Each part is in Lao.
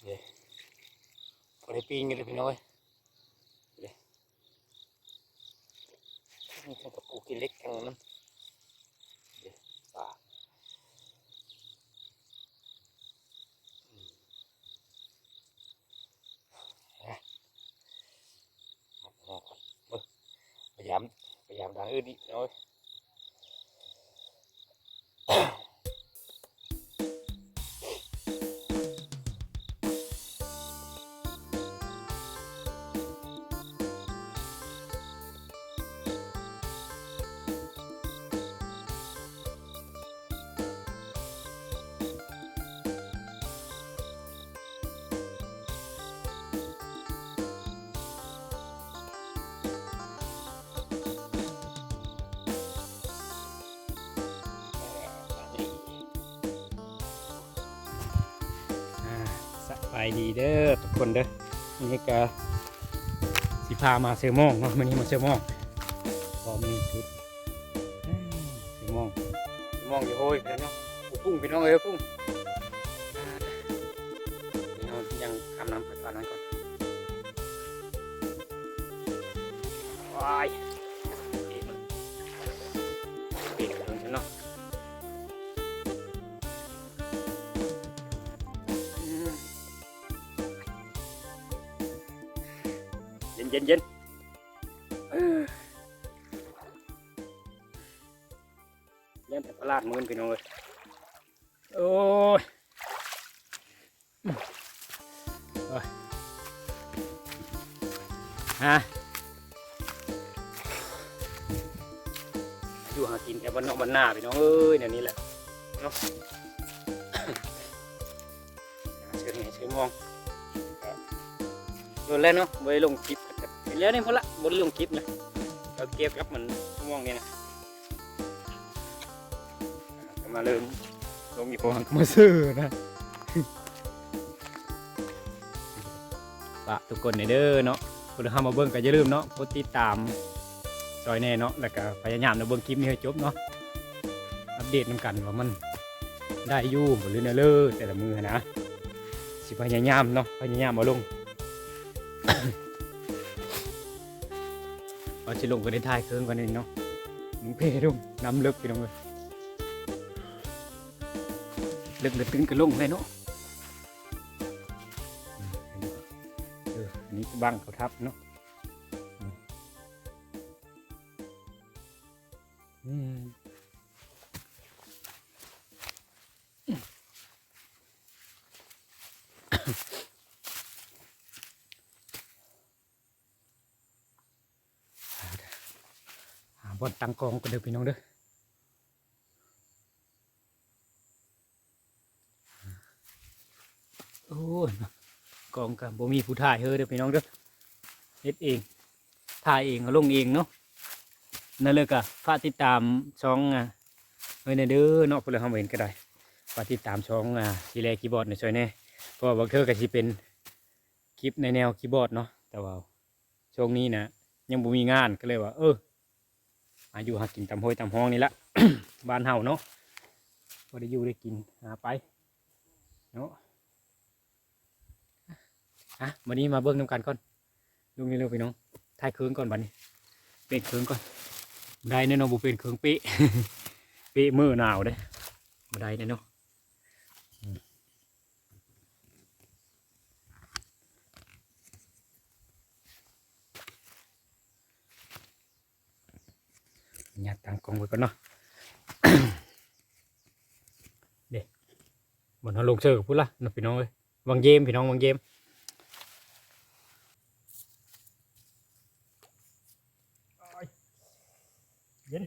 ເດ້ ພໍໄດ້ປີ້ງຢູ່ເດ້ພີ່ນ້ອງເອີຍ ເດ້ ມີທັງກະປູກິນເຫຼັກທັງນັ້ນ ເດ້ ປາ ອືມ ນະ ເບິ່ງ ພະຍາຍາມ ພະຍາຍາມທາງອື່ນອີກເນາະ. ອ່າ ສະບາຍດີເດີທຸກຄົນເດີ ມື້ນີ້ກະຊິພາມາເຊີມອງເນາະ ມື້ນີ້ມາເຊີມອງ ພໍມີສຸດ ເຊີມອງ ເຊີມອງຢູ່ໂຮຍພຸ້ນເນາະ ພຸ້ງພີ່ນ້ອງເອີຍ ພຸ້ງ ອ່າ ເຮົາຍັງອາບນ້ຳອາບນ້ຳກ່ອນ ວ້າຍ ເປັນເນາະ ເຢັນໆໆ ຢ້ານແຕ່ຕະຫຼາດມື້ນີ້ພີ່ນ້ອງເອີຍ ໂອ້ຍ ໂອ້ຍ ຮະ ຢູ່ຫາກິນແຖວບ້ານນອກບ້ານນາພີ່ນ້ອງເອີຍ ແນວນີ້ແຫຼະເນາະ ເຊີມອງ ເຊີມອງ ໂດນແລ້ວເນາະ ບໍ່ໄດ້ລົງຄລິບ ເປັນແລ້ວນີ້ພຸ້ນລະ ບໍ່ໄດ້ລົງຄລິບນະ ກໍກ່ຽວກັບມັນ ເຊີມອງນີ້ນະ ກໍມາເລີ່ມລົງອີກ ເພາະວ່າກໍມາເຊີນະ ຝາກທຸກຄົນແດ່ເດີເນາະ ຜູ້ໃດເຂົ້າມາເບິ່ງກໍຢ່າລືມເນາະ ກົດຕິດຕາມຊ່ອຍແດ່ເນາະ ແລ້ວກໍພະຍາຍາມເນາະ ເບິ່ງຄລິບນີ້ໃຫ້ຈົບເນາະ ອັບເດດນຳກັນວ່າມັນໄດ້ຢູ່ບໍ່ ຫຼືແນວເລີ ແຕ່ລະມື້ຫັ້ນນະ ຊິພະຍາຍາມເນາະ ພະຍາຍາມເອົາລົງ ວ່າຊິລົງກໍໄດ້ຖ່າຍເຄື່ອງກ່ອນນີ້ເນາະ ມັນເພລົງ ນ້ຳເລິກພີ່ນ້ອງເອີຍ ເລິກແລ້ວຕື່ນກໍລົງແລ້ວເນາະ ເອີ ອັນນີ້ບັ້ງເຂົາທັບເນາະ ອືມ ຫາບ່ອນຕັ້ງກ້ອງກ່ອນເດີພີ່ນ້ອງເດີ ໂອ້ຍ ກ້ອງກໍບໍ່ມີຜູ້ຖ່າຍເຮີເດີພີ່ນ້ອງເດີ ເຮັດເອງ ຖ່າຍເອງ ເອົາລົງເອງເນາະ ນັ້ນເລີຍກໍຝາກຕິດຕາມຊ່ອງ ອ່າ ເອີຍແດ່ເດີເນາະ ຜູ້ໃດເຮົາບໍ່ເຫັນກໍໄດ້ ຝາກຕິດຕາມຊ່ອງ ອ່າ ຊີແລຄີບອດໃຫ້ຊ່ອຍແດ່ ເພາະວ່າບາງເທື່ອກໍຊິເປັນຄລິບໃນແນວຄີບອດເນາະ ແຕ່ວ່າຊ່ວງນີ້ນະ ຍັງບໍ່ມີງານ ກໍເລີຍວ່າ ເອີ ຫາຢູ່ຫາກິນຕາມຫ້ວຍຕາມຮ່ອງນີ້ລະ ບ້ານເຮົາເນາະ ພໍໄດ້ຢູ່ໄດ້ກິນ ຫາໄປເນາະ ອ່ະ ບັດນີ້ມາເບິ່ງນຳກັນກ່ອນ ລົງເລັວໆ ພີ່ນ້ອງ ຖ່າຍເຄື່ອງກ່ອນບັດນີ້ ປ່ຽນເຄື່ອງກ່ອນ ໄດ້ແນ່ເນາະ ບໍ່ປ່ຽນເຄື່ອງເປະ ເປະມື້ໜາວເດ້ ບໍ່ໄດ້ແນ່ເນາະ ອືມ ຍັດຕັ້ງກ້ອງໄວ້ກ່ອນເນາະ ເດ້ ບ່ອນເຮົາລົງເຊີພຸ້ນລະເນາະ ພີ່ນ້ອງເອີຍ ວັງເຢມ ພີ່ນ້ອງ ວັງເຢມ ເຢັນ.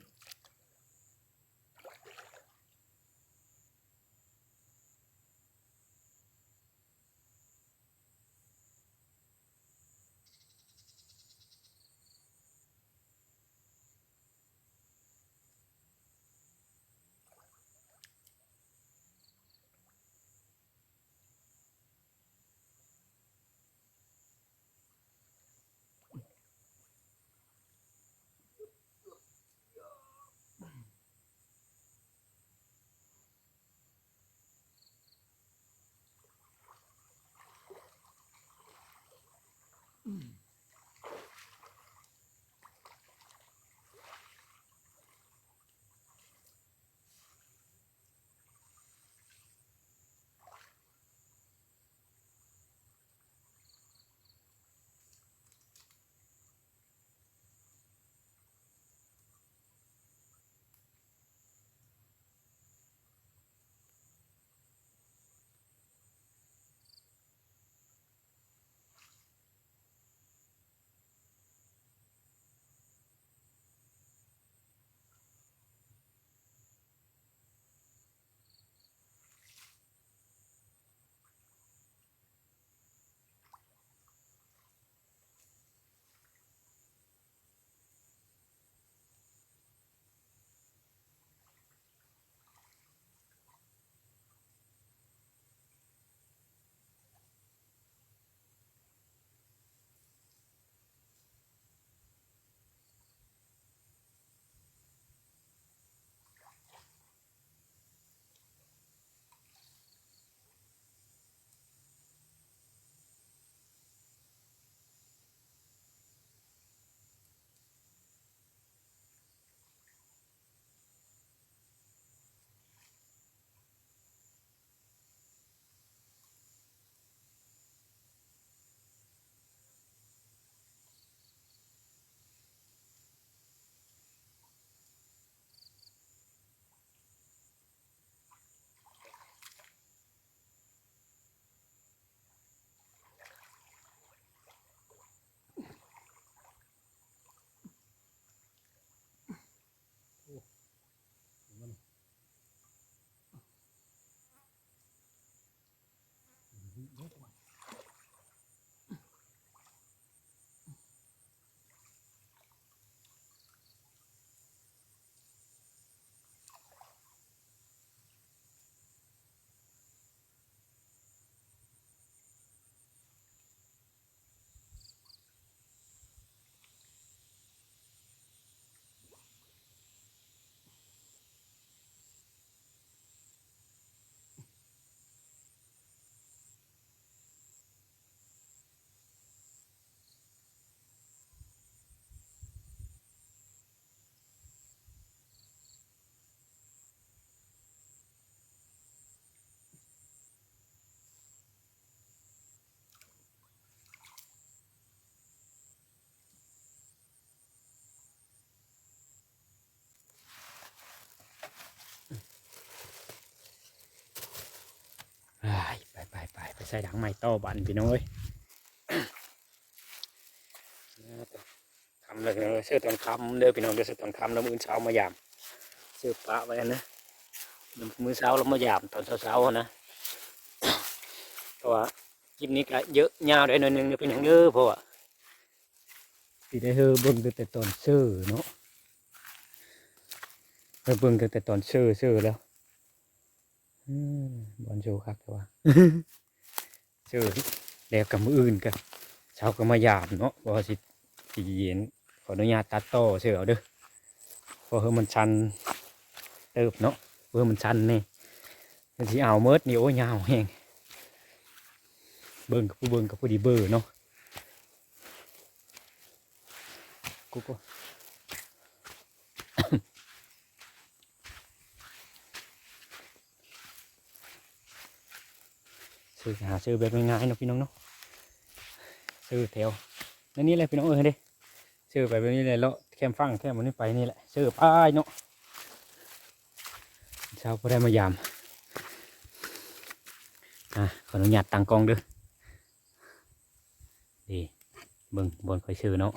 ໃສ່ຖັງໃໝ່ຕໍ່ບາດນີ້ ພີ່ນ້ອງເອີຍ. ຄ່ຳແລ້ວເດີ ເຊີຕອນຄ່ຳເດີພີ່ນ້ອງເດີ ເຊີຕອນຄ່ຳແລ້ວ ມື້ອື່ນເຊົ້າມາຢາມ ເຊີປະໄວ້ຫັ້ນນະ ມື້ເຊົ້າລາວມາຢາມຕອນເຊົ້າໆຫັ້ນນະ. ເພາະວ່າຄລິບນີ້ກະເຢີະຍາວໄດ້ໜ້ອຍໜຶ່ງເດີພີ່ນ້ອງເດີ ເພາະວ່າຊິໄດ້ໃຫ້ເບິ່ງຕັ້ງແຕ່ຕອນເຊີເນາະ ໃຫ້ເບິ່ງຕັ້ງແຕ່ຕອນເຊີ ເຊີແລ້ວ. ອືມ ບ່ອນໂຊຄັກແທ້ວ່າ ເຊີແລ້ວກະມື້ອື່ນກະເຊົ້າກະມາຢາມເນາະ ເພາະວ່າຊິ ຊິເຢັນ ຂໍອະນຸຍາດຕັດຕໍ່ເຊີເອົາເດີ ເພາະເຮີມັນຊັນເຕີບເນາະ ເຮີມັນຊັນແນ່ ມັນຊິເອົາໝົດນີ້ ໂອ້ຍ ຍາວແຮງ ເບິ່ງກະ ຜູ້ເບິ່ງກະພໍດີເບີເນາະ. ກູ ເຊີຫາເຊີແບບງ່າຍໆເນາະພີ່ນ້ອງເນາະ ເຊີແຖວນັ້ນນີ້ແຫຼະພີ່ນ້ອງເອີຍເດ້ ເຊີໄປແບບນີ້ແຫຼະ ເລາະແຄມຝັ່ງແຄມອັນນີ້ໄປນີ້ແຫຼະ ເຊີໄປເນາະ. ເຊົ້າບໍ່ໄດ້ມາຢາມ ອາ ຂໍອະນຸຍາດຕັ້ງກ້ອງເດີ. ນີ້ ເບິ່ງບ່ອນຂ້ອຍເຊີເນາະ.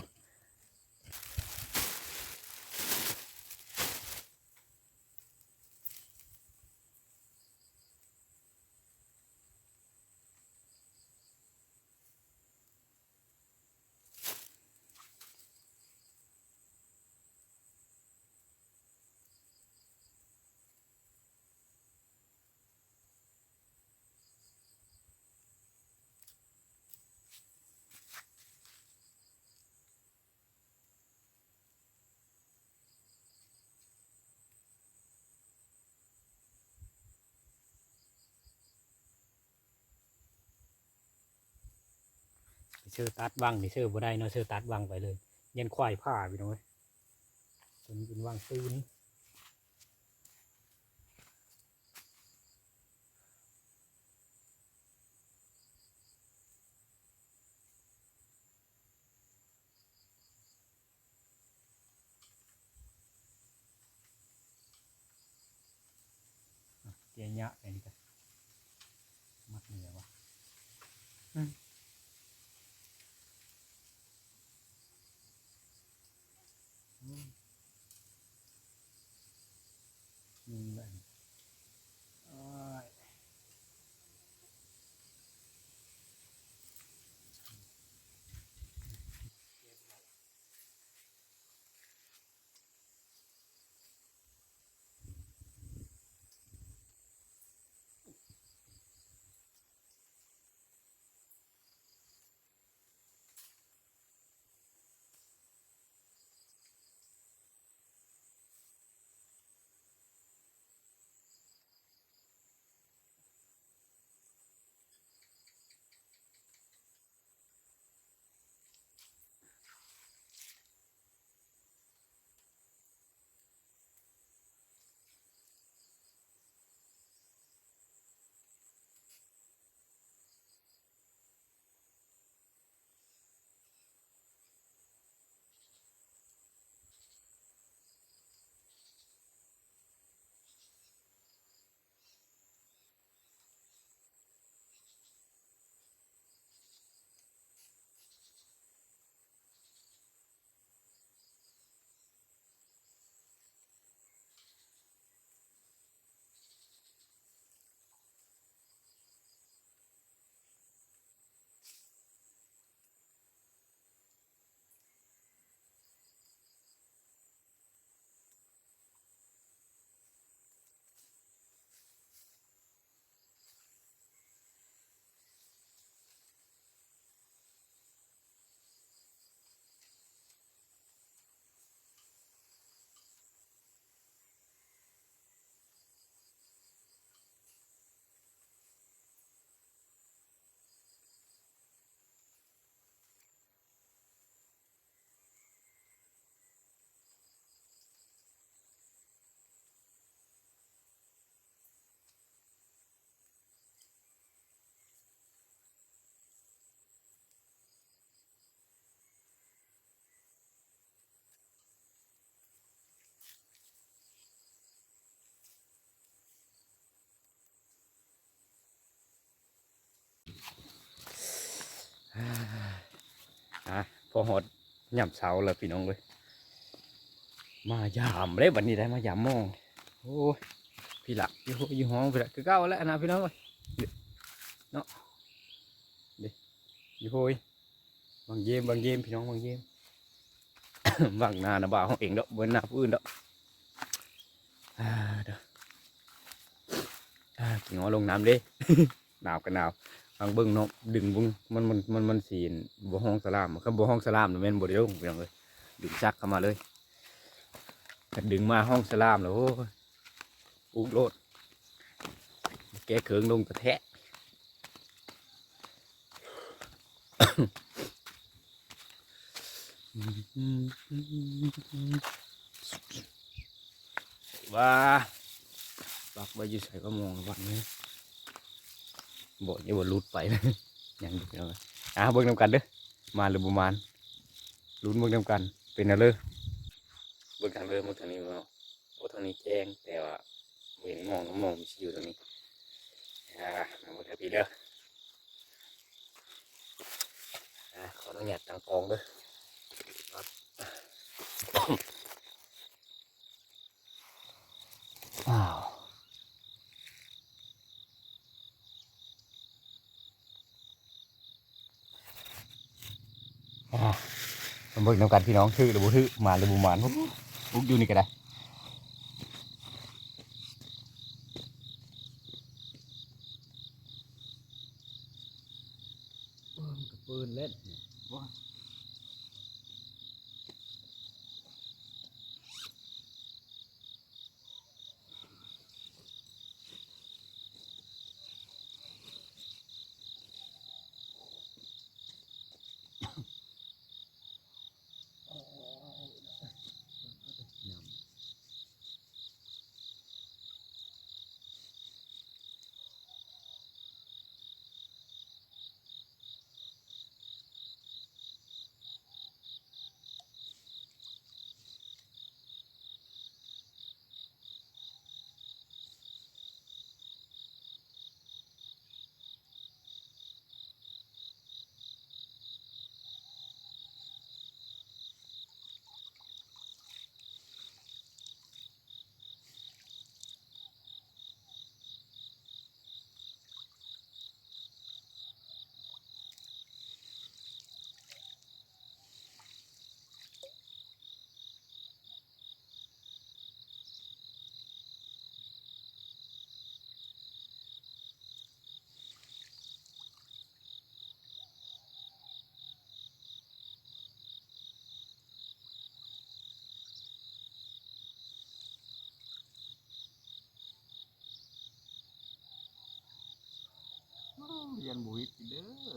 ເຊີຕັດວັງນີ້ ເຊີບໍ່ໄດ້ເນາະ ເຊີຕັດວັງໄປເລີຍ ຢ້ານຄວາຍຜ່າພີ່ນ້ອງເອີຍ ຕົວນີ້ເປັນວັງຕີນ. ເກຍຍະໄປນີ້ກະມັດນີ້ແຫຼະວະ ອືມ ນີ້ແຫຼະ ໂອ້ຍ. ພໍຮອດຍາມເຊົ້າແລ້ວພີ່ນ້ອງເອີຍ ມາຢາມເດ້ ບັດນີ້ໄດ້ມາຢາມໝອງ. ໂອ້ຍ ພີ້ລະ ຢູ່ໂຮຍຢູ່ຫ້ອງພີ້ລະ ຄືເກົ່າແຫຼະນະພີ່ນ້ອງເອີຍເນາະ. ເດ້ ຢູ່ໂຮຍ ບັງເຢມ ບັງເຢມ ພີ່ນ້ອງ ບັງເຢມ. ບັງນານະບ່າວເຮົາເອງດອກ ບໍ່ແມ່ນນາຜູ້ອື່ນດອກ. ອ່າ ເດີ ອ່າ ກິນງໍລົງນ້ຳເດ້. ໜາວກໍໜາວ ຟັງເບິ່ງເນາະ ດຶງເບິ່ງ ມັນ ມັນ ມັນ ມັນຊິບໍ່ຮ້ອງສະຫຼາມ. ຄັນບໍ່ຮ້ອງສະຫຼາມນີ້ແມ່ນບໍ່ໄດ້ລົງພີ່ນ້ອງເອີຍ ດຶງຊັກເຂົ້າມາເລີຍ. ຄັນດຶງມາຮ້ອງສະຫຼາມແລ້ວ ໂອ້ຍ ອຸກໂລດ ແກ້ເຄິ່ງລົງກະແທະ. ວ່າ ປັກໄວ້ຢູ່ໃສກໍມອງວັນນີ້ ບໍ່ ຢ່າວ່າຫຼຸດໄປ ຍັງຢູ່. ອ່າ ເບິ່ງນຳກັນເດີ ມານຫຼືບໍ່ມານ ລຸ້ນເບິ່ງນຳກັນ ເປັນແນວເລີ. ເບິ່ງທາງເດີ ເບິ່ງທາງນີ້ເນາະ. ໂອ້ ທາງນີ້ແຈ້ງ ແຕ່ວ່າບໍ່ເຫັນໝອງ ໝອງມັນຊິຢູ່ທາງນີ້. ອ່າ ມາເບິ່ງທາງພີ້ເດີ. ອ່າ ຂໍອະນຸຍາດຕັ້ງກ້ອງເດີ. ອ້າວ ອ່າ ມາເບິ່ງນຳກັນພີ່ນ້ອງ ຖືກຫຼືບໍ່ຖືກ ໝານຫຼືບໍ່ໝານ. ໂອ້ ອຸກຢູ່ນີ້ກໍໄດ້ ເອີ ມັນກໍເປີນເລັດນີ້. ໂອ້ ຢ້ານບໍ່ຫວິດເດີ. ໂອ້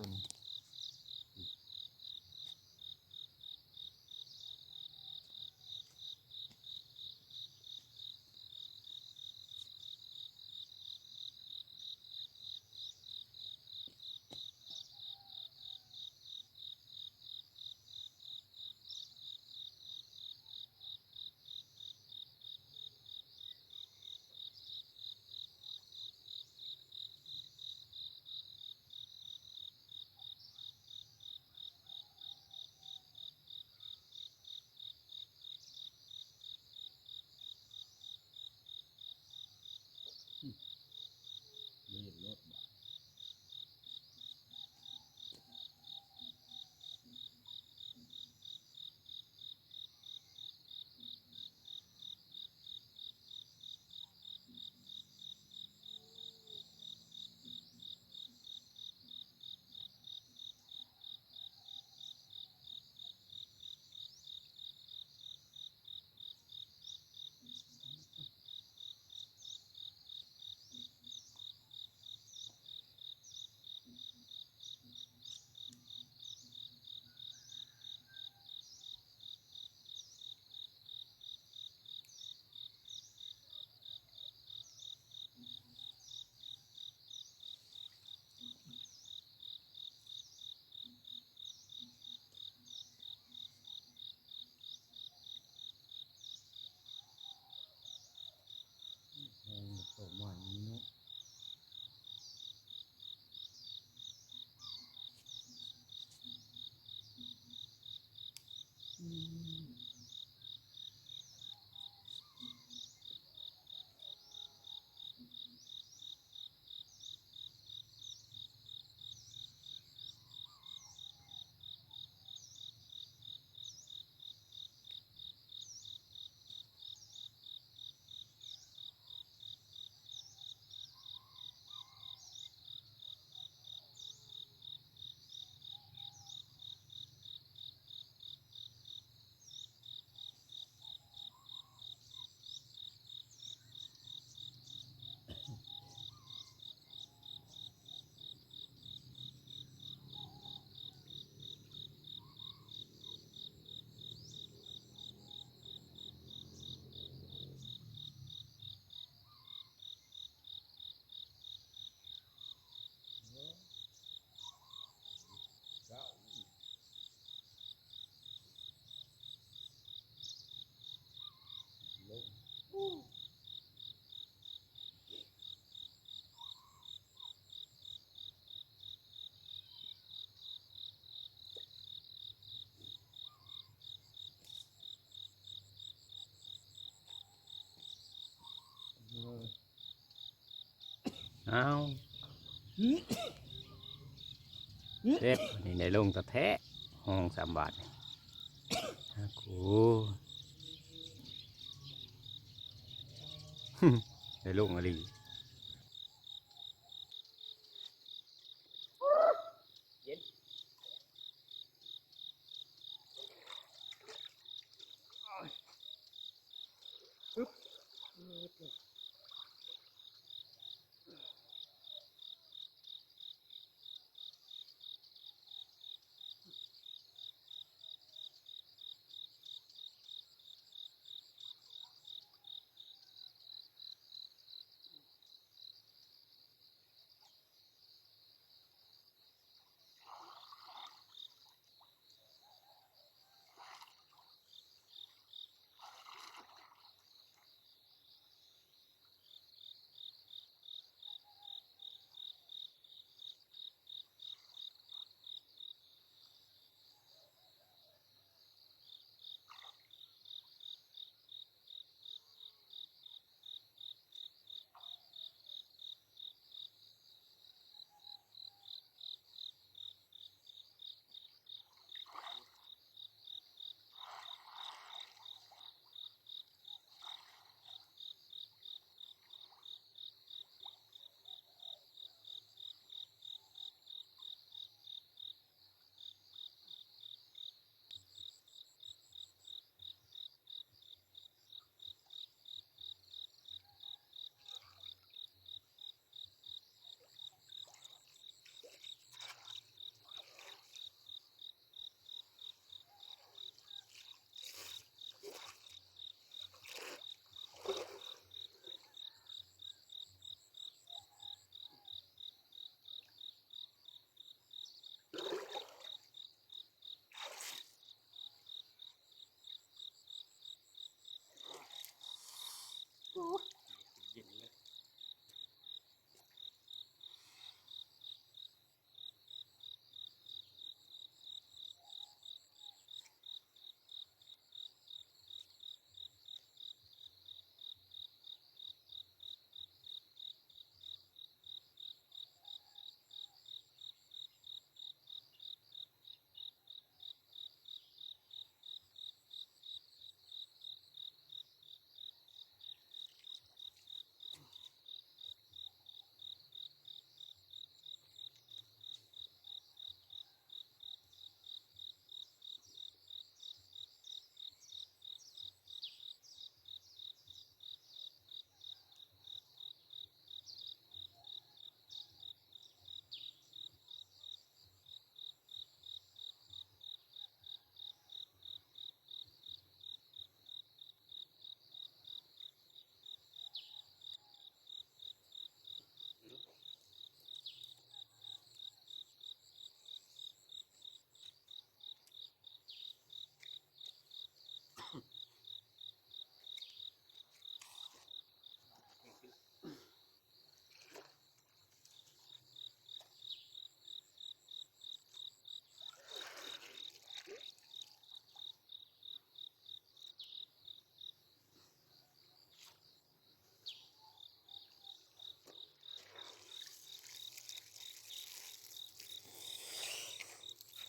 ອ້າວ ເຈັບ ນີ້ໄດ້ລົງແທ້ໆ ຫ້ອງສາມບາດນີ້ ໂອ້ ໄດ້ລົງອີ່ຫຼີ.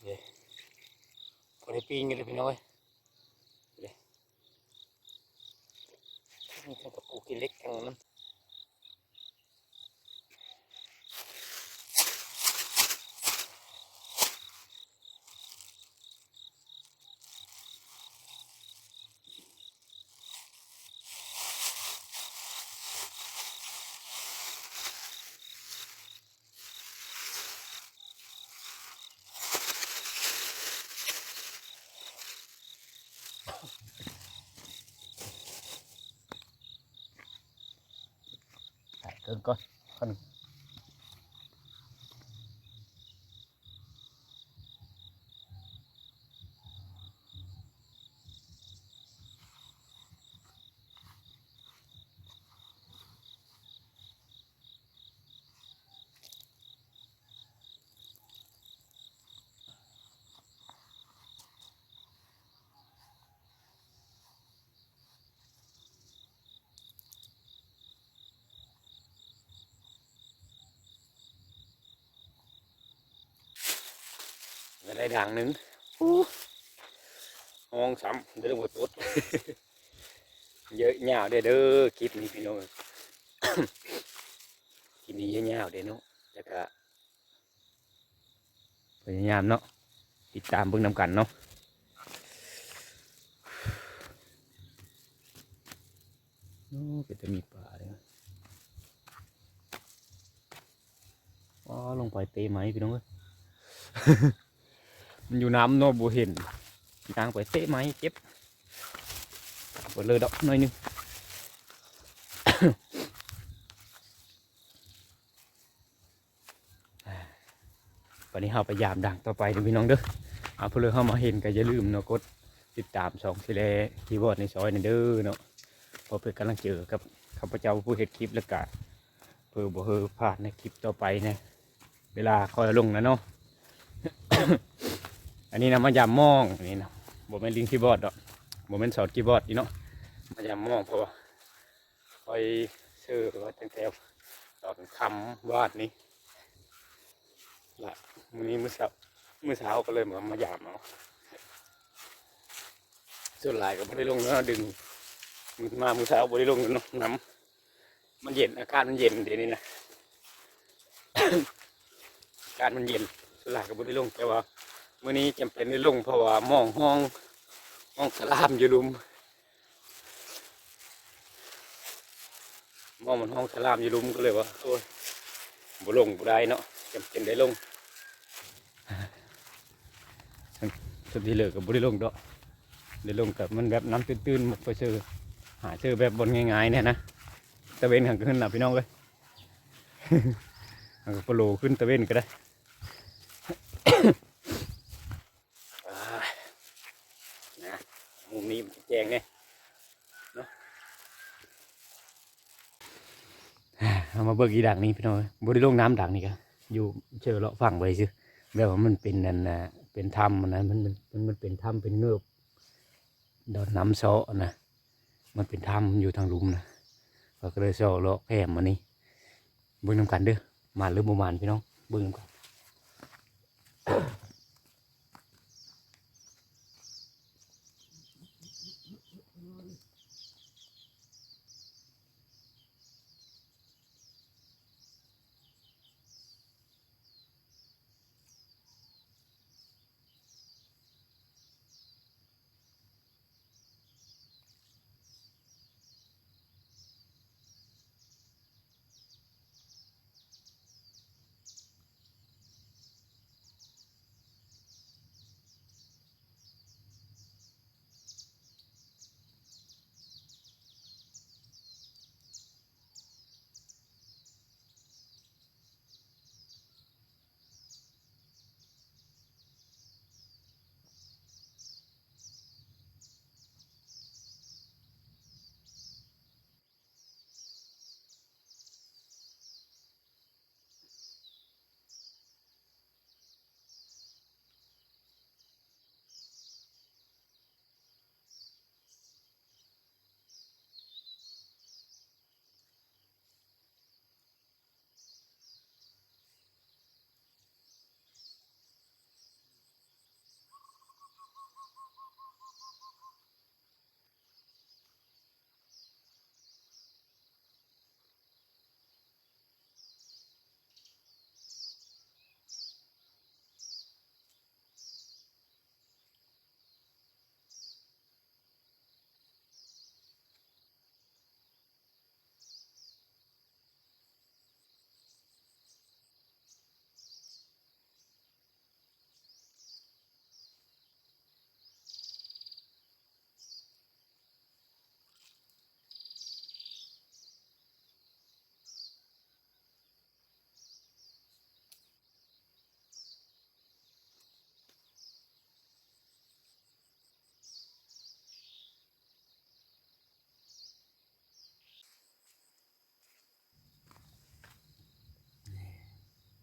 ເດ້ ພໍໄດ້ປີ້ງຢູ່ເດ້ພີ່ນ້ອງເອີຍ ເດ້ ມີທັງກະປູກິນເຫຼັກທັງນັ້ນ. ເບິ່ງກ່ອນ ເ ກໍໄດ້ດ່າງໜຶ່ງ. ໂອ້ ຮ້ອງຊ້ຳ ເດີບໍ່ຕົດ. ຍາວເດີ ເດີ ຄລິບນີ້ພີ່ນ້ອງ ຄລິບນີ້ຍາວເດີເນາະ. ແລ້ວກະ ພະຍາຍາມເນາະ ຕິດຕາມເບິ່ງນຳກັນເນາະ. ໂອ້ ເປັນຕາມີປາເດີ. ອໍ ລົງໄປເຕະໄມ້ພີ່ນ້ອງເອີຍ ມັນຢູ່ນ້ຳເນາະ ບໍ່ເຫັນ ຍ່າງໄປເຕະໄມ້ເຈັບ ເບິດເລີຍດອກໜ້ອຍໜຶ່ງ. ບາດນີ້ເຮົາໄປຢາມດ່າງຕໍ່ໄປເດີພີ່ນ້ອງເດີ. ເອົາ ເພື່ອເຮົາມາເຫັນກໍຢ່າລືມເນາະ ກົດຕິດຕາມຊ່ອງສີແລຄີບອດໃນຊອຍນີ້ເດີເນາະ ເພື່ອເປັນກຳລັງໃຈກັບຂ້າພະເຈົ້າຜູ້ເຮັດຄລິບ ແລ້ວກະເພື່ອບໍ່ໃຫ້ພາດໃນຄລິບຕໍ່ໄປນະ ເວລາຄ່ອຍລົງນະເນາະ. ອັນນີ້ນະ ມາຢາມມອງນີ້ນະ ບໍ່ແມ່ນຫຼິ້ນຄີບອດດອກ ບໍ່ແມ່ນສອນຄີບອດອີກເນາະ ມາຢາມມອງ ເພາະວ່າ ຂ້ອຍຊື້ວ່າຕັ້ງແຕ່ຕອນຄ່ຳວານນີ້ລະ ມື້ນີ້ມື້ເຊົ້າ ມື້ເຊົ້າກໍເລີຍມາ ມາຢາມເອົາ. ສ່ວນຫຼາຍກໍບໍ່ໄດ້ລົງເນາະ ດຶງ ມາມື້ເຊົ້າບໍ່ໄດ້ລົງເນາະ ນ້ຳມັນເຢັນ ອາກາດມັນເຢັນດຽວນີ້ນະ ອາກາດມັນເຢັນ ສ່ວນຫຼາຍກໍບໍ່ໄດ້ລົງ. ແຕ່ວ່າມື້ນີ້ຈຳເປັນໄດ້ລົງ ເພາະວ່າມອງຮ້ອງ ຮ້ອງສະຫຼາມຢູ່ລຸ່ມ ມອງມັນຮ້ອງສະຫຼາມຢູ່ລຸ່ມ ກໍເລີຍວ່າ ໂອ້ຍ ບໍ່ລົງບໍ່ໄດ້ເນາະ ຈຳເປັນໄດ້ລົງ. ສ່ວນທີ່ເຫຼືອກໍບໍ່ໄດ້ລົງດອກ ໄດ້ລົງກໍມັນແບບນ້ຳຕື້ນໆ ໝົກໄປເຊີ ຫາເຊີແບບບ່ອນງ່າຍໆ ແດ່ນະ ຕາເວັນກາງຄືນນະພີ່ນ້ອງເອີຍ ເຮົາກໍໂປໂລຂຶ້ນຕາເວັນກໍໄດ້. ອ່າ ນະ ມຸມນີ້ມັນແຈ້ງແດ່ເນາະ. ເຮົາມາເບິ່ງອີກດ່າງນີ້ພີ່ນ້ອງເອີຍ ບໍ່ໄດ້ລົງນ້ຳດ່າງນີ້ກະ ຢູ່ເຊີເລາະຝັ່ງໄວ້ຊື່ ແບບວ່າມັນເປັນອັນນະ ເປັນຖ້ຳນະ ມັນ ມັນ ມັນເປັນຖ້ຳເປັນເງີບ ດອນນ້ຳເຊາະນະ ມັນເປັນຖ້ຳຢູ່ທາງລຸ່ມນະ ຂ້ອຍກໍເລີຍເຊາະເລາະແຄມມານີ້ ເບິ່ງນຳກັນເດີ ໝານຫຼືບໍ່ໝານພີ່ນ້ອງ ເບິ່ງນຳກັນ.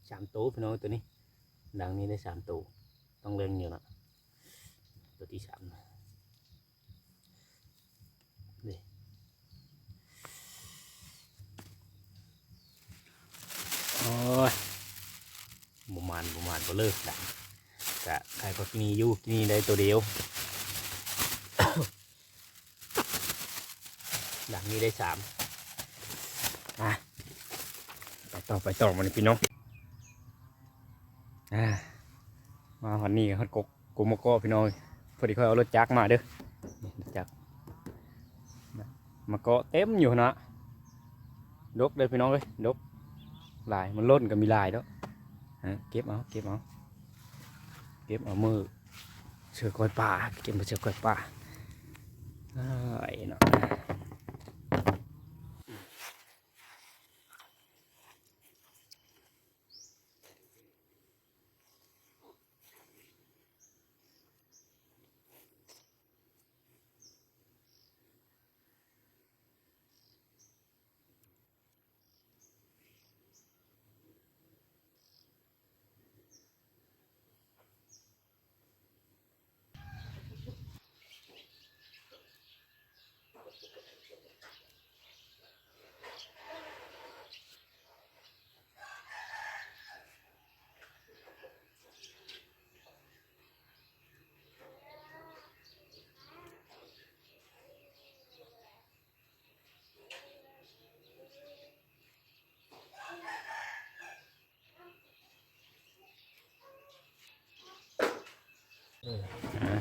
ສາມໂຕພີ່ນ້ອງ ໂຕນີ້ ດັ່ງນີ້ໄດ້ສາມໂຕ ຕ້ອງເລື່ອງຢູ່ເນາະ ໂຕທີສາມນະ ນີ້ ໂອ້ຍ ບໍ່ໝານ ບໍ່ໝານ ບໍ່ເລີກດັງ ກະຂາຍພວກນີ້ຢູ່ ນີ້ໄດ້ໂຕດຽວ ຫຼັງນີ້ໄດ້ສາມ ອ່າ ໄປຕໍ່ ໄປຕໍ່ ບາດນີ້ພີ່ນ້ອງ ອ່າ ມາຮອດນີ້ຮອດກົກ ກົກມະເກາະພີ່ນ້ອງ ພໍດີຂ້ອຍເອົາລົດຈັກມາເດີ ນີ້ລົດຈັກ ມະເກາະເຕັມຢູ່ຫັ້ນນະ ດົກເດີພີ່ນ້ອງເອີຍ ດົກຫຼາຍ ມັນຫຼົ່ນກໍມີຫຼາຍເນາະ ເກັບເອົາ ເກັບເອົາ ເກັບເອົາມື້ເສືອກ້ອຍປາ ເກັບມາເສືອກ້ອຍປາ ເອີຍເນາະ. ອ່າ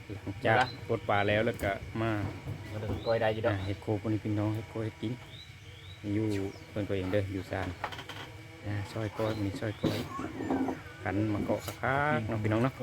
ຫຼັງຈາກປົດປາແລ້ວ ແລ້ວກະມາ ມາເບິ່ງກ້ອຍໄດ້ຢູ່ດອກ ອ່າ ເຮັດໂຄກ ພວກນີ້ພີ່ນ້ອງ ເຮັດໂຄກເຮັດກິນ ຢູ່ເພິ່ນເຂົາເອງເດີ ຢູ່ຊານ ອ່າ ຊອຍກ້ອຍ ມື້ນີ້ຊອຍກ້ອຍ ກັນມະເກາະຄັກໆເນາະ ພີ່ນ້ອງເນາະ.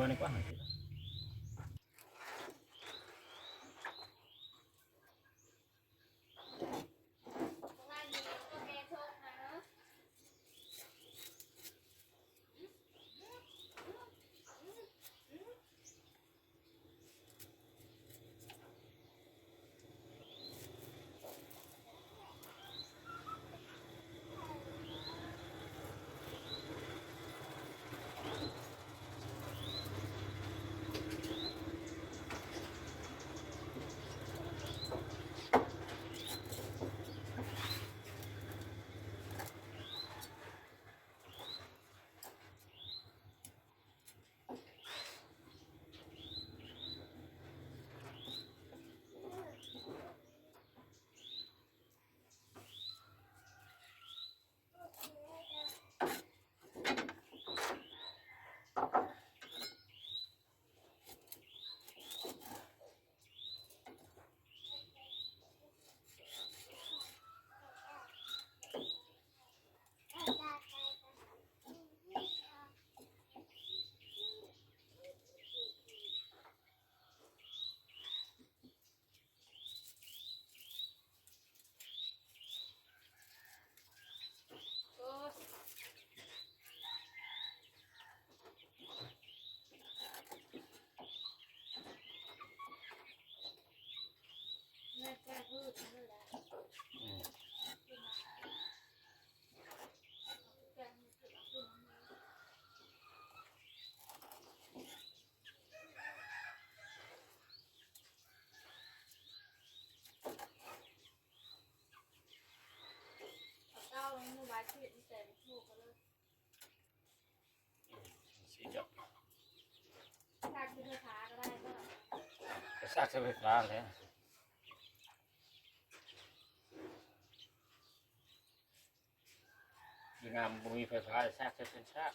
ຊິຈັບ ກະຊາກໃສ່ໄຟຟ້າແຫຼະ ຢູ່ນາບໍ່ມີໄຟຟ້າ ຊາກໃສ່ເປັນຊາກ.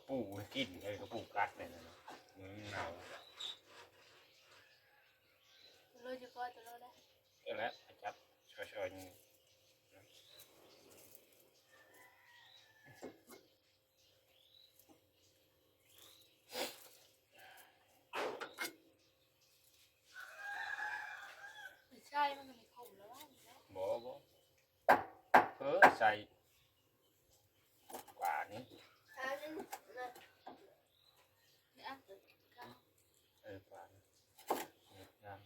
ປູໃຫ້ກິນ ເອີ ກໍປູກັດນີ້ນະ ມັນເນົ່າ ໂລດຢູ່ກໍຕົວໂລດໄດ້ ເອີ ແລ້ວຈັບຊ່ອຍໆ ນີ້ ໃສ່ມັນກໍມີຂົມແລ້ວວ່ານີ້ເນາະ ບໍ່ ບໍ່ ເອີ ໃສ່ ປານີ້ ເອີ ປານີ້ ງາມ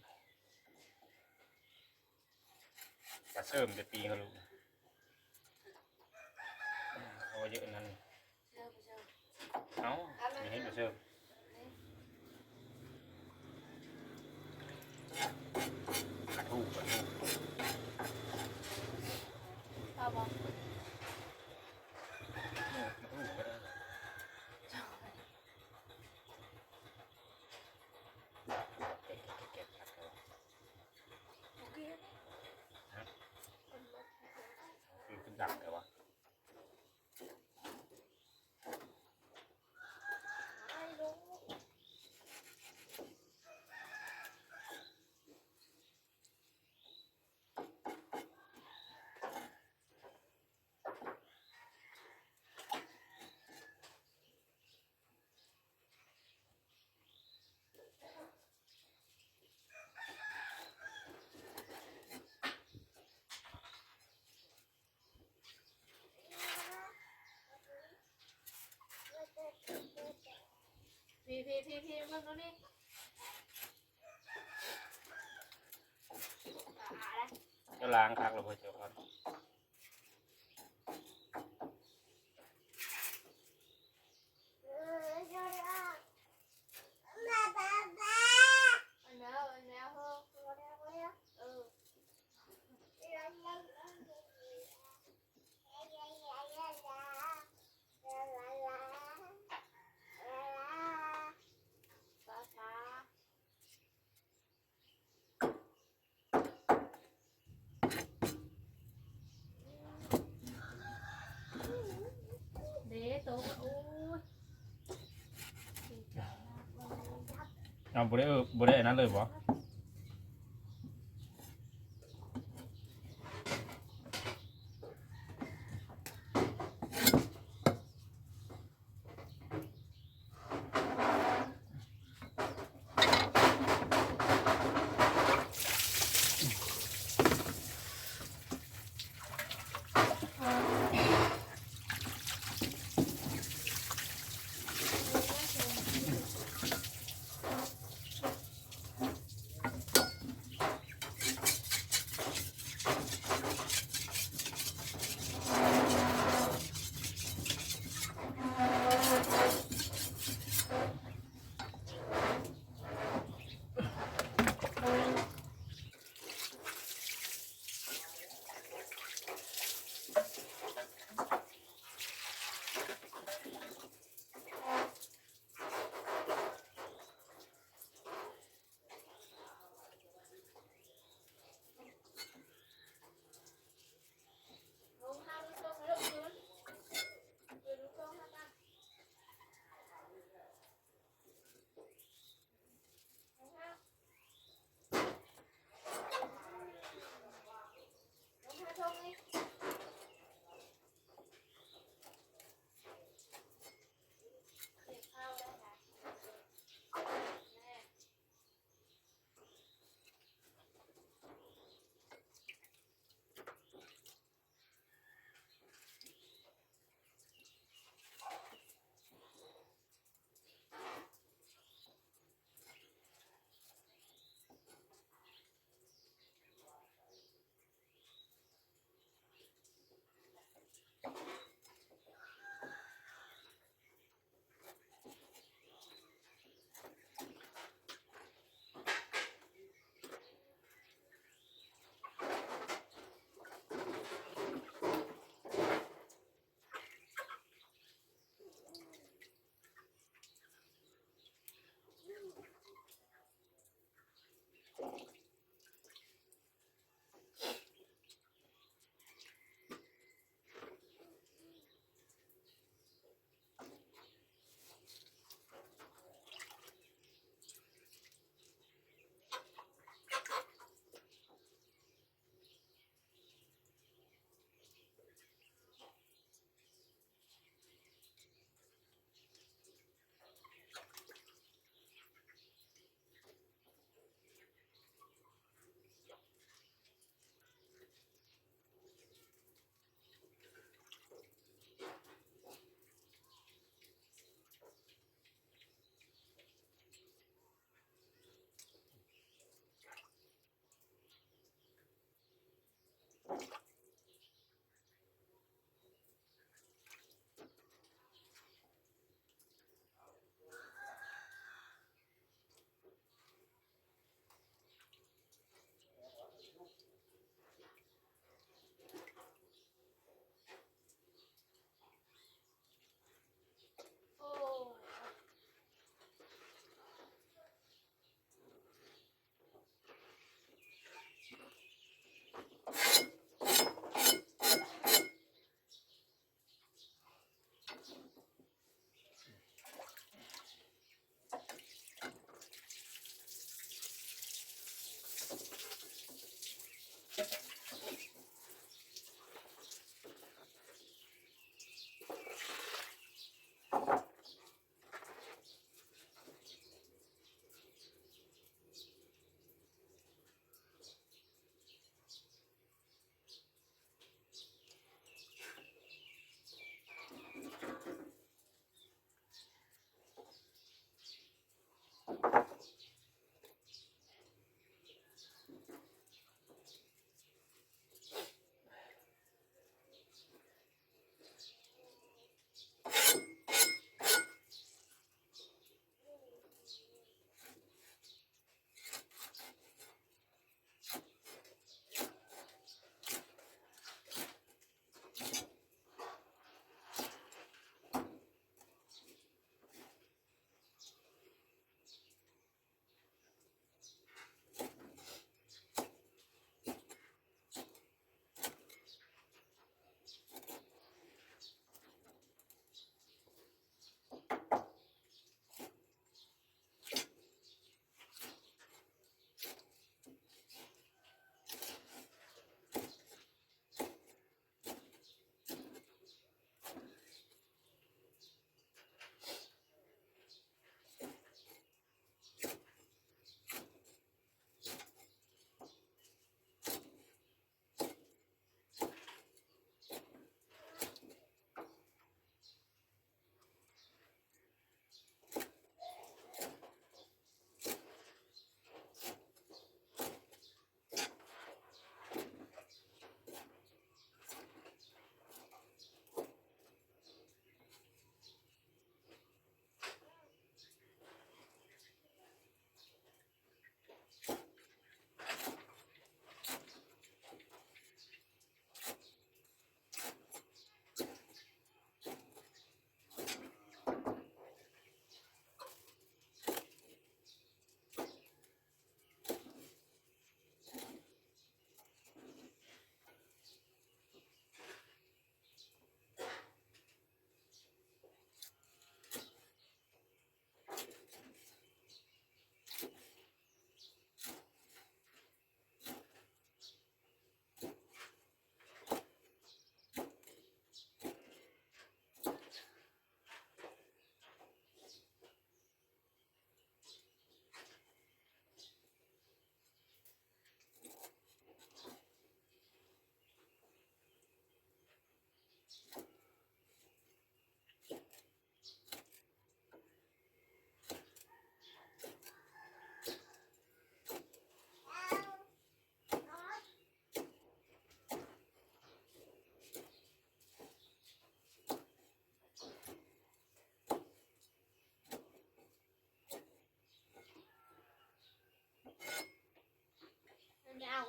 ປາເສີມແຕ່ປີງະລູກ ເອົາໄວ້ເຍາະນັ້ນ ເອີ ບໍ່ເຊີມ ເອົ້າ ມີໃຫ້ບໍ່ເຊີມ ກະທູກະທູ ເອົາບໍ່ ເອີ ກະທູກະໄດ້ ເກັບໆໆ ໂອເຄ ຮະ ຄືຂຶ້ນດັງແທ້ວະ? ພີ້ໆໆໆ ເບິ່ງດູນີ້ ເຈົ້າລ້າງຄັກແລ້ວບໍ່ເຈົ້າ? ເດ້ ໂຕ ໂອ້ຍ ເອົາ ບໍ່ໄດ້ ບໍ່ໄດ້ອັນນັ້ນເລີຍບໍ່?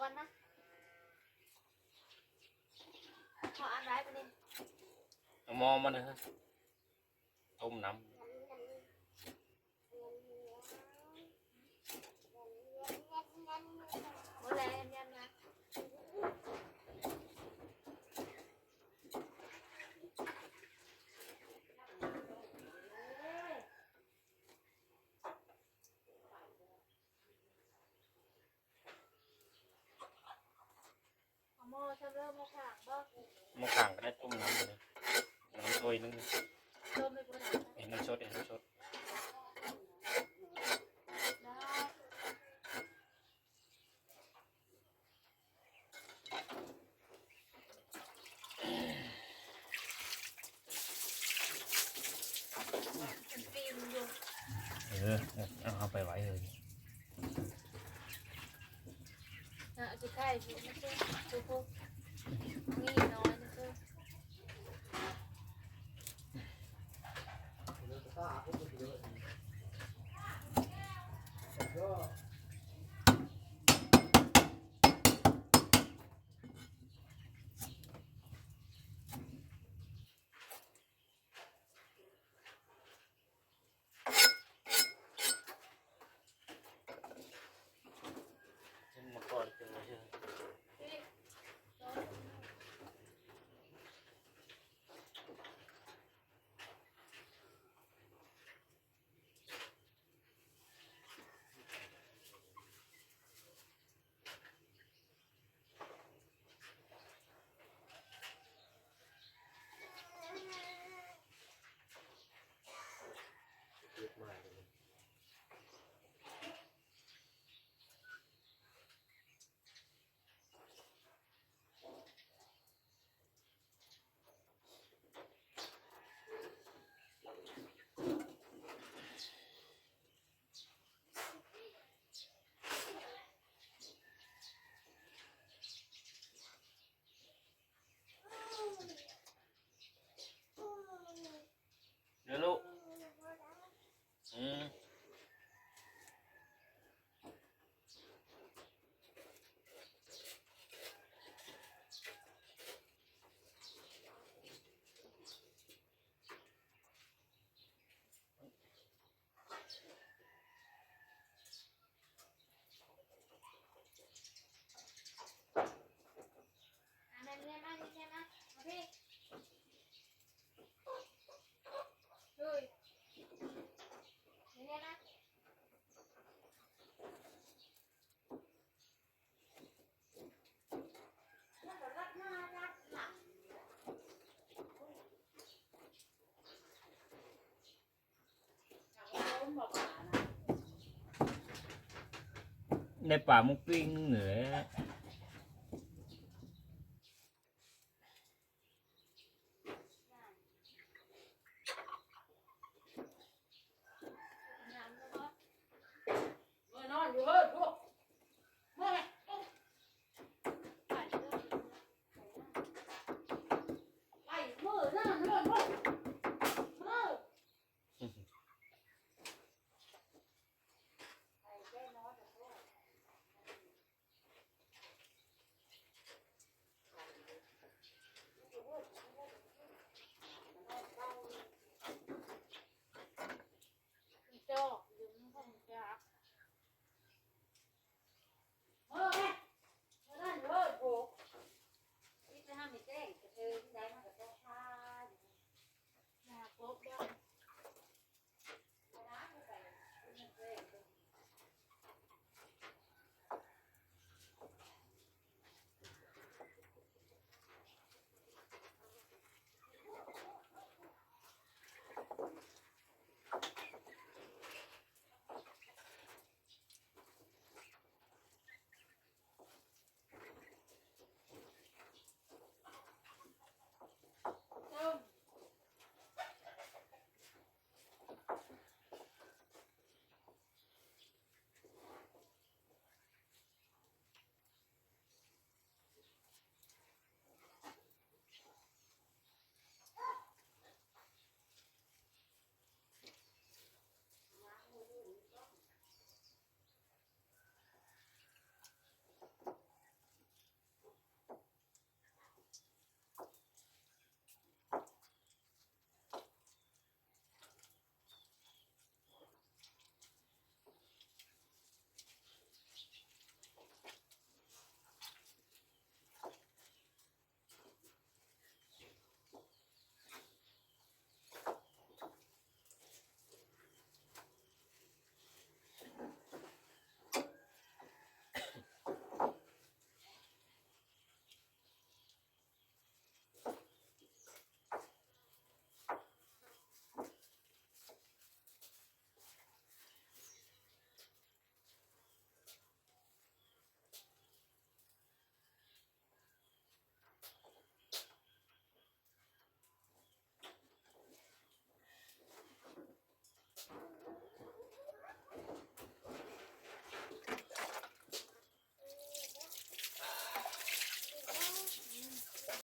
ກ່ອນນະ ຂໍອາບນ້ຳບາດນີ້ ເອົາໝໍ້ມາເດີ ຕົ້ມນ້ຳ ບໍ່ແລະ ຍຳໆ ນະ. ເອົາໝໍ້ຊຳເລີ ໝໍ້ຂ້າງບໍ່? ໝໍ້ຂ້າງກໍໄດ້ ຕົ້ມນ້ຳເລີຍ ນ້ຳຖ້ວຍໜຶ່ງ ຕົ້ມໄປບໍ່ໄດ້ ເຮັດນ້ຳສົດ ເຮັດນ້ຳສົດ ໄດ້. ເອີ ເອົາ ເອົາໄປໄວ້ເລີຍ ເອົາຊິໄຂ່ຢູ່ ນີ້ນ້ອຍນະ. ເດີລູກ ອືມ. ໄດ້ປາໝູປີ້ງນີ້ແຫຼະ.